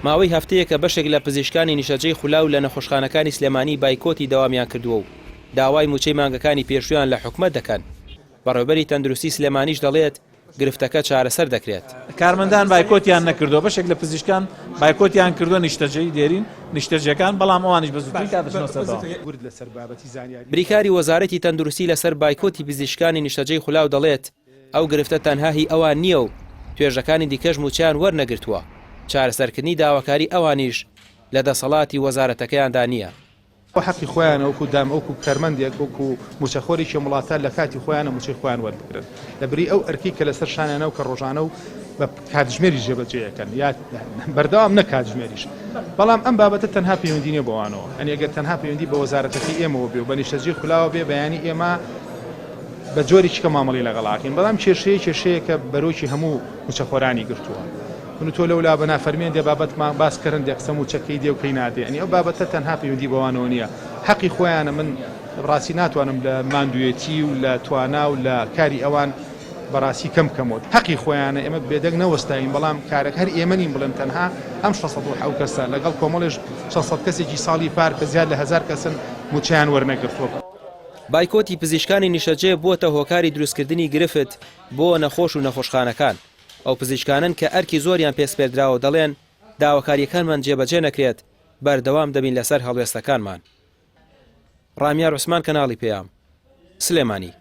ماوەی هەفتەیەکە بەشێک لە پزیشکانی نیشتەجێی خولاو لە نەخۆشخانەکانی سلێمانی بایکۆتی دەوامیان کردووە و داوای مووچەی مانگەکانی پێشوویان لە حکومەت دەکەن. بەڕێوەبەری تەندروستی سلێمانیش دەڵێت، گرفتەکە چارەسەر دەکرێت. کارمەندان بایکۆتیان نەکردووە، بەشێک لە پزیشکان بایکۆتیان کردووە نیشتەجێی دێرین نیشتەجێکان، بەڵام ئەوانیش بە زووترین کات دەچنەوە سەر دەوام. بریکاری وەزارەتی تەندروستی لەسەر بایکۆتی پزیشکانی نیشتەجێی خولاو دەڵێت، ئەو گرفتە تەنها هی ئەوان نییە و توێژەکانی دیکەش مووچەیان وەرنەگرتووە، چارەسەرکردنی داواکاری ئەوانیش لە دەسەڵاتی وەزارەتەکەیاندا نییە. ئەوە حەقی خۆیانە وەکو دام وەکو کەرمەندێک وەکو موچەخۆرێکی ئەم وڵاتە لە کاتی خۆیانە موچەی خۆیان وەربگرن لە بری ئەو ئەرکەی کە لەسەر شانیانە و کە ڕۆژانە و بە کاتژمێریش جێبەجێ ئەکەن یا بەردەوام نەک کاتژمێریش بەڵام ئەم بابەتە تەنها پەیوەندی نیە بەوانەوە ئەنی ئەگەر تەنها پەیوەندی بە وەزارەتەکەی ئێمەوە بێ و بە نیشتەجێی خولاوە بێ بەیانی ئێمە بە جۆرێکی کە مامەڵی لەگەڵاکەین بەڵام کێشەیە کێشەیەکە بەرۆکی هەموو موچەخۆرانی گرتووە من و تۆ لەولا بە نافەرمی هەندێ بابەتمان باس کرد هەندێ قسە مووچە کەی دێ و کەی نادێ یانی ئەو بابەتە تەنها پەیوەندی بەوانەوە نییە حەقی خۆیانە من ڕاستی ناتوانم لە ماندوویەتی و لە توانا و لە کاری ئەوان بەڕاستی کەم بکەمەوە حەقی خۆیانە ئێمە بێدەنگ نەوەستاوین بەڵام کارەکە هەر ئێمە نین بڵێم تەنها ئەم 607 کەسە لەگەڵ کۆمەڵێش 600 کەسێکی ساڵی پار کە زیاد لە هەزار کەسن مووچەیان وەرنەگرتووە. بایکۆتی پزیشکانی نیشتەجێ بووەتە هۆکاری دروستکردنی گرفت بۆ نەخۆش و نەخۆشخانەکان. ئەو پزیشکانەن کە ئەرکی زۆریان پێ سپێردراوە و دەڵێن، داواکارییەکانمان جێبەجێ نەکرێت، بەردەوام دەبین لەسەر هەڵوێستەکانمان. ڕامیار عوسمان کەناڵی پەیام، سلێمانی.